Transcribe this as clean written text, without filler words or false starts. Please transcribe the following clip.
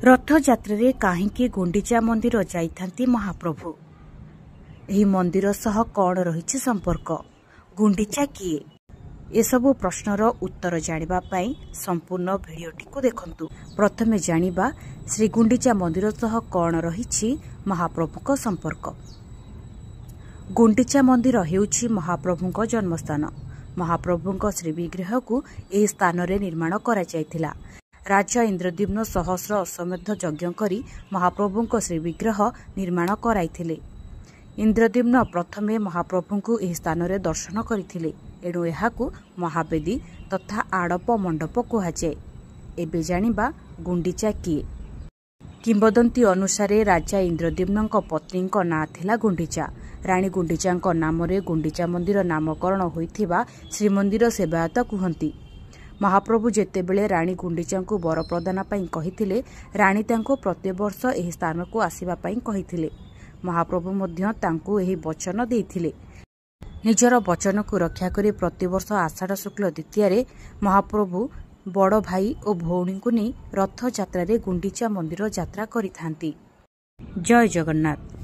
ରଥଯାତ୍ରାରେ କାହିଁକି ଗୁଣ୍ଡିଚା ମନ୍ଦିର ଯାଇଥାନ୍ତି ମହାପ୍ରଭୁ? ଏହି ମନ୍ଦିର ସହ କ'ଣ ରହିଛି ସମ୍ପର୍କ? ଗୁଣ୍ଡିଚା କିଏ? ଏସବୁ ପ୍ରଶ୍ନର ଉତ୍ତର ଜାଣିବା ପାଇଁ ସମ୍ପୂର୍ଣ୍ଣ ଭିଡ଼ିଓଟିକୁ ଦେଖନ୍ତୁ। ପ୍ରଥମେ ଜାଣିବା ଶ୍ରୀ ଗୁଣ୍ଡିଚା ମନ୍ଦିର ସହ କ'ଣ ରହିଛି ମହାପ୍ରଭୁଙ୍କ ସମ୍ପର୍କ। ଗୁଣ୍ଡିଚା ମନ୍ଦିର ହେଉଛି ମହାପ୍ରଭୁଙ୍କ ଜନ୍ମସ୍ଥାନ। ମହାପ୍ରଭୁଙ୍କ ଶ୍ରୀବିଗ୍ରହକୁ ଏହି ସ୍ଥାନରେ ନିର୍ମାଣ କରାଯାଇଥିଲା। ରାଜା ଇନ୍ଦ୍ରଦ୍ୟୁମ୍ନ ସହସ୍ର ଅଶ୍ୱମେଧ ଯଜ୍ଞ କରି ମହାପ୍ରଭୁଙ୍କ ଶ୍ରୀବିଗ୍ରହ ନିର୍ମାଣ କରାଇଥିଲେ। ଇନ୍ଦ୍ରଦ୍ୟୁମ୍ନ ପ୍ରଥମେ ମହାପ୍ରଭୁଙ୍କୁ ଏହି ସ୍ଥାନରେ ଦର୍ଶନ କରିଥିଲେ। ଏଣୁ ଏହାକୁ ମହାବେଦୀ ତଥା ଆଡ଼ପ ମଣ୍ଡପ କୁହାଯାଏ। ଏବେ ଜାଣିବା ଗୁଣ୍ଡିଚା କିଏ? କିମ୍ବଦନ୍ତୀ ଅନୁସାରେ ରାଜା ଇନ୍ଦ୍ରଦ୍ୟୁମ୍ନଙ୍କ ପତ୍ନୀଙ୍କ ନାଁ ଥିଲା ଗୁଣ୍ଡିଚା। ରାଣୀ ଗୁଣ୍ଡିଚାଙ୍କ ନାମରେ ଗୁଣ୍ଡିଚା ମନ୍ଦିର ନାମକରଣ ହୋଇଥିବା ଶ୍ରୀମନ୍ଦିର ସେବାୟତ କୁହନ୍ତି। ମହାପ୍ରଭୁ ଯେତେବେଳେ ରାଣୀ ଗୁଣ୍ଡିଚାଙ୍କୁ ବର ପ୍ରଦାନ ପାଇଁ କହିଥିଲେ, ରାଣୀ ତାଙ୍କୁ ପ୍ରତିବର୍ଷ ଏହି ସ୍ଥାନକୁ ଆସିବା ପାଇଁ କହିଥିଲେ। ମହାପ୍ରଭୁ ମଧ୍ୟ ତାଙ୍କୁ ଏହି ବଚନ ଦେଇଥିଲେ। ନିଜର ବଚନକୁ ରକ୍ଷା କରି ପ୍ରତିବର୍ଷ ଆଷାଢ଼ ଶୁକ୍ଲ ଦ୍ୱିତୀୟାରେ ମହାପ୍ରଭୁ ବଡ଼ ଭାଇ ଓ ଭଉଣୀଙ୍କୁ ନେଇ ରଥଯାତ୍ରାରେ ଗୁଣ୍ଡିଚା ମନ୍ଦିର ଯାତ୍ରା କରିଥାନ୍ତି। ଜୟ ଜଗନ୍ନାଥ।